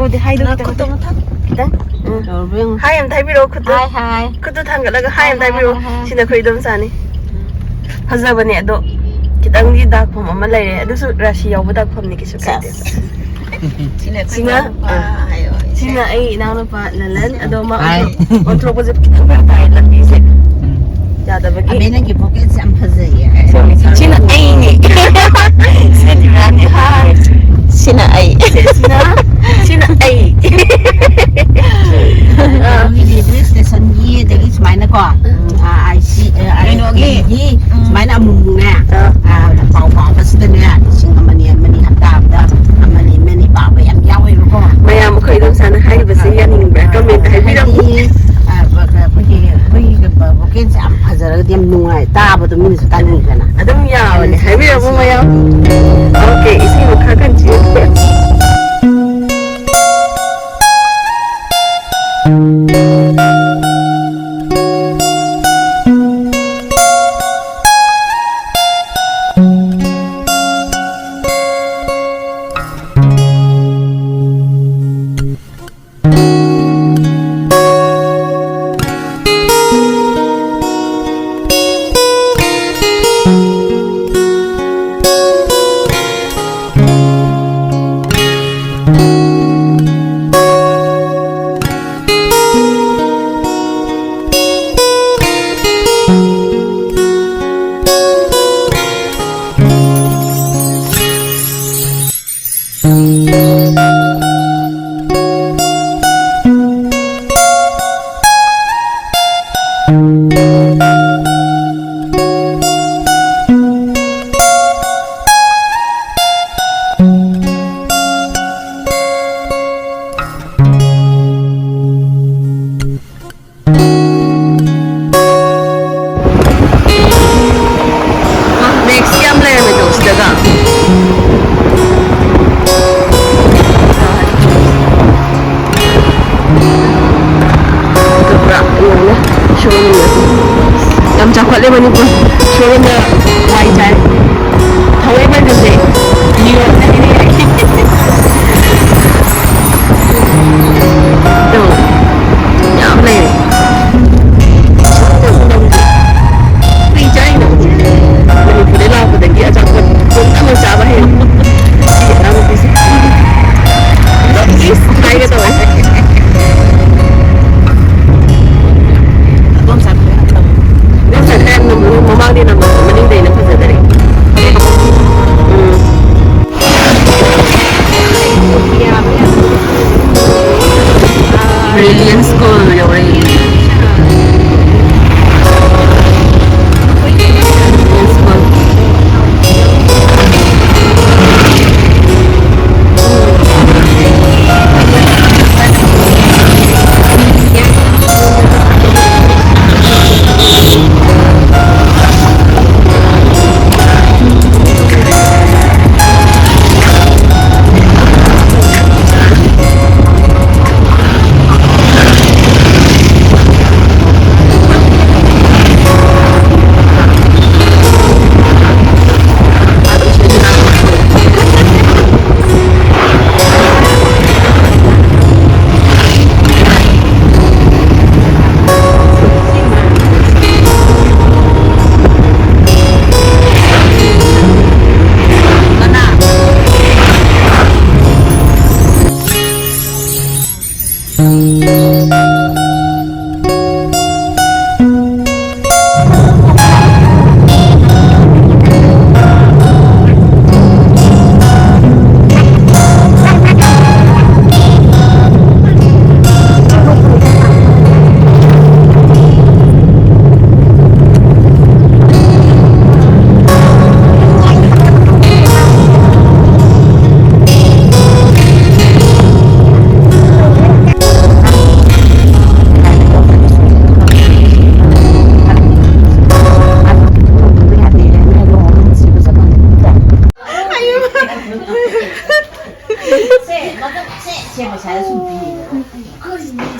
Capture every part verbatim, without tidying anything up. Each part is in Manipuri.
ꯎꯗꯦ, ꯍꯥꯏꯗꯣ ꯈꯤꯇꯪ, ꯈꯨꯠꯇꯣ ꯃꯊꯛ꯫ ꯈꯤꯇꯪ꯫ ꯎꯝ꯫ ꯇꯧꯔꯕ ꯌꯦꯡꯉꯨ꯫ ꯍꯥꯏ ꯑꯝꯇ ꯍꯥꯏꯕꯤꯔꯛꯑꯣ, ꯈꯨꯠꯇꯣ꯫ ꯍꯥꯏ, ꯍꯥꯏ꯫ ꯈꯨꯠꯇꯣ ꯊꯥꯡꯒꯠꯂꯒ ꯍꯥꯏ ꯑꯝꯇ ꯍꯥꯏꯕꯤꯔꯛꯑꯣ꯫ ꯍꯥꯏ, ꯍꯥꯏ꯫ ꯁꯤꯅ ꯑꯩꯈꯣꯏ ꯏꯗꯣꯝꯆꯥꯅꯤ꯫ ꯐꯖꯕꯅꯦ, ꯑꯗꯣ ꯈꯤꯇꯪꯗꯤ ꯗꯥꯛꯐꯝ ꯑꯃ ꯂꯩꯔꯦ, ꯑꯗꯨꯁꯨ ꯔꯥꯁꯤ ꯌꯥꯎꯕ ꯗꯥꯛꯐꯝꯅꯤ, ꯀꯩꯁꯨ ꯀꯥꯏꯗꯦ꯫ ꯁꯦꯁ꯫ ꯁꯤꯅ, ꯁꯤꯅ, ꯑꯥ, ꯍꯥꯏꯌꯣ, ꯏꯁꯩ꯫ ꯁꯤꯅ ꯑꯩ ꯏꯅꯥꯎꯅꯨꯄꯥ ꯂꯂꯟ, ꯑꯗꯣ ꯃꯥ ꯍꯥꯏ꯫ ꯑꯣꯟꯊꯣꯛ-, ꯑꯣꯟꯊꯣꯛꯄꯁꯦ ꯈꯤꯇꯪ ꯐꯔꯛ ꯇꯥꯏ, ꯂꯝꯕꯤꯁꯦ ꯎꯝ꯫ ꯌꯥꯗꯕꯒꯤ꯫ ꯑꯕꯦ, ꯅꯪꯒꯤ ꯄꯣꯀꯦꯠꯁꯦ ꯌꯥꯝ ꯐꯖꯩꯌꯦ꯫ ꯁꯤꯅ ꯑꯩꯅꯦ꯫ ꯁꯤꯅ ꯗꯤꯔꯥꯅꯦ꯫ ꯍꯥꯏ꯫ ꯁꯤꯅ ꯑꯩ꯫ ꯁꯤꯅ, ꯁꯤꯅ ꯑꯩ꯫ ꯑꯥ꯫ ꯅꯣꯏꯒꯤ ꯔꯦꯜꯋꯦ ꯁ꯭ꯇꯦꯁꯟꯒꯤ, ꯑꯗꯒꯤ ꯁꯨꯃꯥꯏꯅꯀꯣ, ꯎꯝ꯫ ꯎꯝ, ꯑꯥ, ꯑꯥꯏ ꯁꯤ, ꯑꯥ, ꯀꯩꯅꯣꯒꯤ, ꯑꯥꯏ ꯁꯤ ꯒꯤ ꯎꯝ꯫ ꯁꯨꯃꯥꯏꯅ ꯑꯃꯨꯛꯃꯨꯛꯅꯦ, ꯑꯥ꯫ ꯑꯥ, ꯄꯥꯎ ꯄꯥꯕꯁꯤꯗꯅꯦ, ꯂꯤꯁꯤꯡ ꯑꯃꯅꯤ, ꯑꯃꯅꯤ, ꯍꯞꯇꯥ ꯑꯃꯗ ꯑꯃꯅꯤ, ꯑꯃꯅꯤ ꯄꯥꯕ ꯌꯥꯝ ꯌꯥꯎꯋꯦꯕꯀꯣ꯫ ꯃꯌꯥꯝ ꯑꯩꯈꯣꯏ ꯏꯗꯣꯝꯆꯥꯅ ꯍꯥꯏꯔꯤꯕꯁꯦ ꯌꯥꯅꯤꯡꯕ꯭ꯔꯥ? ꯀꯃꯦꯟꯇ ꯍꯥꯏꯕꯤꯔꯝꯃꯨ꯫ ꯍꯥꯏꯗꯤ, ꯑꯥ, ꯑꯩꯈꯣꯏꯒꯤ, ꯑꯩꯈꯣꯏꯒꯤ ꯚꯣꯀꯦꯜꯁꯦ ꯌꯥꯝ ꯐꯖꯔꯒꯗꯤ ꯌꯥꯝ ꯅꯨꯡꯉꯥꯏ, ꯇꯥꯕꯗꯣ ꯃꯤꯅꯁꯨ ꯇꯥꯅꯤꯡꯉꯤꯗꯅ꯫ ꯑꯗꯨꯝ ꯌꯥꯕꯅꯦ꯫ ꯍꯥꯏꯕꯤꯔꯝꯃꯣ ꯃꯌꯥꯝ꯫ ꯑꯣꯀꯦ, ꯏꯁꯩ ꯃꯈꯥ continue꯫ Next ꯌꯥꯝ ꯂꯩꯔꯝꯃꯦ ꯑꯗꯣ ꯁꯤꯗꯒ꯫ ꯁꯦ, ꯃꯇꯝ ꯁꯦ, ꯁꯦ ꯄꯩꯁꯥꯗ ꯁꯨꯝ ꯄꯤꯌꯦ꯫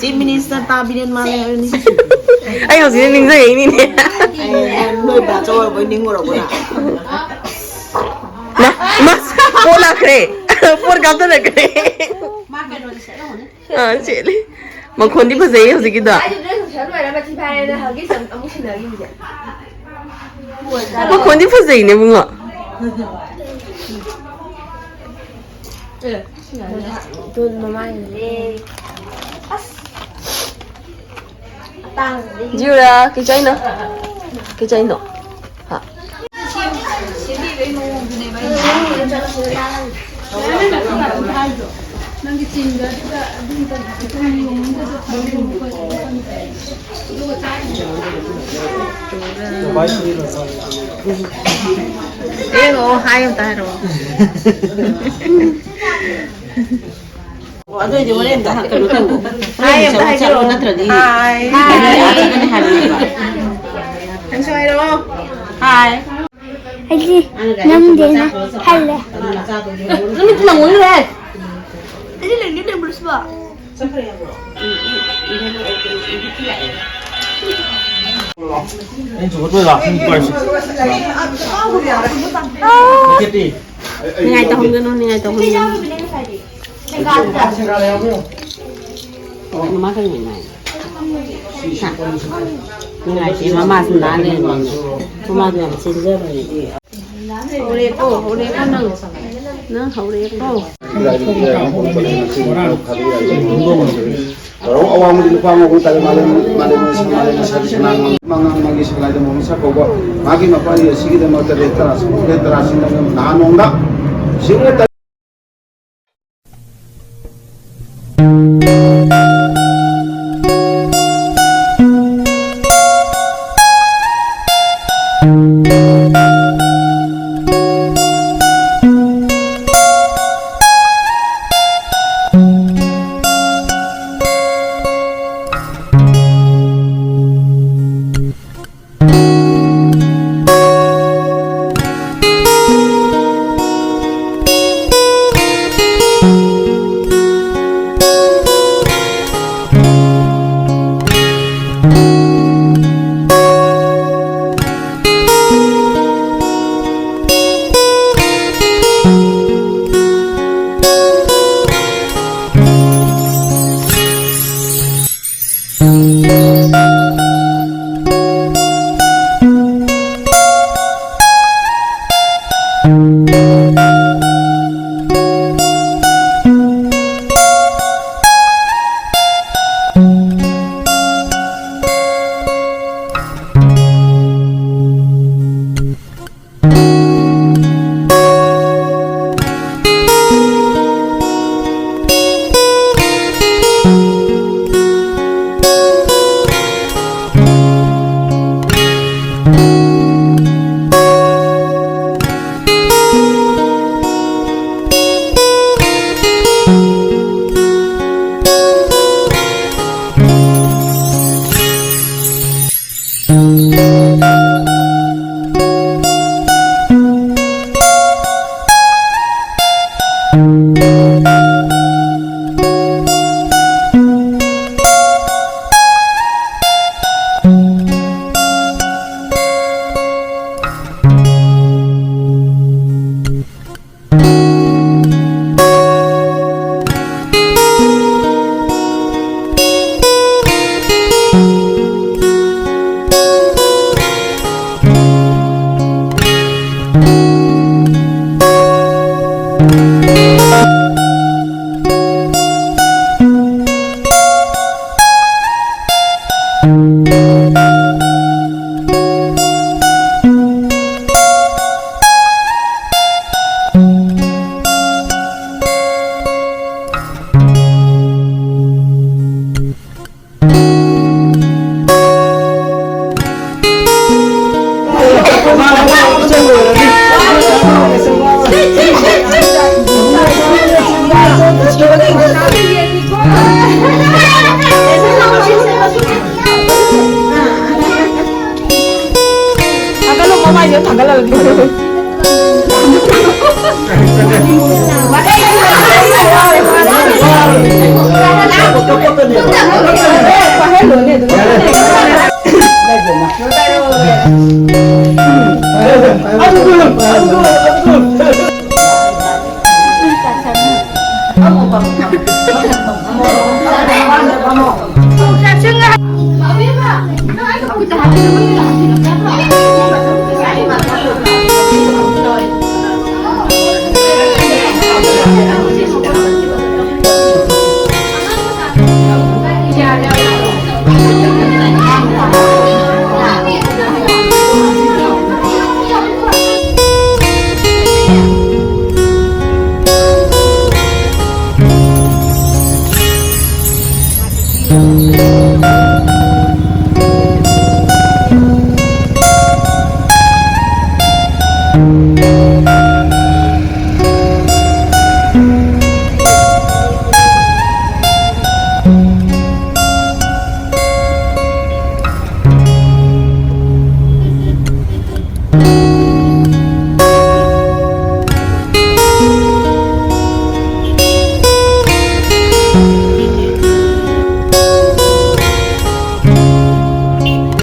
ꯆꯤꯐ ꯃꯤꯅꯤꯁꯇꯔ ꯇꯥꯕꯤꯔꯦꯟ ꯃꯥꯜꯂꯦ ꯍꯥꯏꯕꯅꯤ꯫ ꯑꯩ ꯍꯧꯖꯤꯛ ꯅꯤꯡꯁꯤꯡꯉꯛꯏꯅꯤꯅꯦ꯫ ꯑꯩ ꯅꯣꯏ ꯕꯥ ꯆꯥꯎꯔꯕꯣꯏ ꯅꯤꯡꯉꯨꯔꯕꯣ ꯅꯪ? ꯃꯥ, ꯃꯥ, ꯄꯣꯠ ꯂꯥꯛꯈ꯭ꯔꯦ꯫ ꯄꯣꯠ ꯀꯥꯞꯊꯔꯛꯈ꯭ꯔꯦ꯫ ꯃꯥ ꯀꯩꯅꯣꯗ ꯁꯦꯠꯂꯝꯒꯅꯤ꯫ ꯑꯥ, ꯁꯦꯠꯂꯤ꯫ ꯃꯈꯣꯟꯗꯤ ꯐꯖꯩꯌꯦ ꯍꯧꯖꯤꯛꯀꯤꯗꯣ꯫ ꯑꯩꯁꯨ ꯗ꯭ꯔꯦꯁ ꯁꯦꯠ ꯂꯣꯏꯔ ꯃꯊꯤ ꯐꯥꯏꯔꯦꯅ ꯍꯒꯤꯁ ꯑꯃꯨꯛ ꯁꯤꯟꯅꯈꯤꯕꯁꯦ꯫ ꯃꯈꯣꯟꯗꯤ ꯐꯖꯩꯅꯦ ꯏꯕꯨꯡꯉꯣ꯫ ꯑꯦ, ꯁꯤꯟꯅꯈꯤꯕ꯫ ꯑꯗꯨ ꯃꯃꯥꯏꯅꯦ꯫ ꯑꯁ꯫ ꯖꯤꯎꯔꯥ, ꯀꯩ ꯆꯥꯏꯅꯣ? ꯀꯩ ꯆꯥꯏꯅꯣ? ꯍꯥ? ꯑꯦ, ꯑꯣ, ꯍꯥꯏ ꯑꯝꯇ ꯍꯥꯏꯔꯛꯑꯣ꯫ ꯑꯣ, ꯑꯗꯨ ꯑꯣꯏꯗꯤ ꯍꯣꯔꯦꯟ ꯑꯝꯇ ꯀꯩꯅꯣ ꯇꯧ꯫ ꯍꯥꯏ ꯑꯝꯇ ꯍꯥꯏꯕꯤꯔꯛꯑꯣ꯫ ꯅꯠꯇ꯭ꯔꯗꯤ ꯍꯥꯏ꯫ ꯌꯥꯗꯕꯅꯤ ꯍꯥꯏꯕꯅꯦꯕ꯫ ꯅꯪꯁꯨ ꯍꯥꯏꯔꯛꯑꯣ꯫ ꯍꯥꯏ꯫ ꯑꯩꯗꯤ ꯅꯝꯗꯦꯅ ꯍꯜꯂꯦ꯫ ꯅꯪ ꯅꯪꯉꯣꯟꯗ ꯂꯩ꯫ ꯑꯩꯗꯤ ꯂꯩꯅꯤ ꯂꯩꯕ꯭ꯔꯣ ꯁꯤꯕꯣ? ꯑꯩꯅ ꯆꯨꯝꯕ ꯂꯥꯛꯄ ꯅꯨꯄꯥꯁꯦ꯫ ꯅꯠꯇꯦ꯫ ꯅꯤꯡꯉꯥꯏ ꯇꯧꯍꯟꯒꯅꯨ, ꯅꯤꯡꯉꯥꯏ ꯇꯧꯍꯟꯒꯅꯨ꯫ ꯃꯃꯥ ꯀꯔꯤ ꯅꯤꯡꯉꯥꯏ? ꯍꯥ? ꯅꯤꯡꯉꯥꯏꯇꯦ, ꯃꯃꯥꯁꯨ ꯅꯥ ꯂꯩꯔꯝꯃꯤꯅꯦ꯫ ꯃꯃꯥꯗꯣ ꯌꯥꯝ ꯆꯦꯟꯖꯕꯅꯦ꯫ ꯍꯧꯔꯦꯀꯣ, ꯍꯧꯔꯦꯀꯣ ꯅꯪ꯫ ꯅꯪ ꯍꯧꯔꯦꯀꯣ꯫ ꯔꯧ ꯑꯋꯥꯡꯕꯗꯤ ꯂꯨꯄꯥ ꯑꯃ ꯑꯣꯏ ꯇꯥꯔꯦ꯫ ꯃꯥꯂꯦꯝ, ꯃꯥꯂꯦꯝ, ꯃꯥꯂꯦꯝ ꯁꯅꯥ, ꯃꯉꯥꯡ ꯃꯥꯒꯤ ꯁꯉꯥꯏꯗ ꯃꯍꯧꯁꯥ ꯀꯧꯕ ꯃꯥꯒꯤ ꯃꯄꯥꯅꯤ ꯑꯁꯤꯒꯤꯗꯃꯛꯇ ꯔꯦꯠ ꯇꯔꯥ, ꯔꯦꯠ ꯇꯔꯥꯁꯤ ꯅꯍꯥꯟ ꯅꯣꯡꯗ ꯁꯤꯒꯨꯝꯕ ꯊꯥꯡꯒꯠꯂꯣ, ꯃꯃꯥꯏꯗꯣ ꯊꯥꯡꯒꯠꯂꯒ ꯊꯤꯜꯂꯣ꯫ ꯄꯥꯏꯍꯜꯂꯣꯅꯦ ꯑꯗꯨꯝ꯫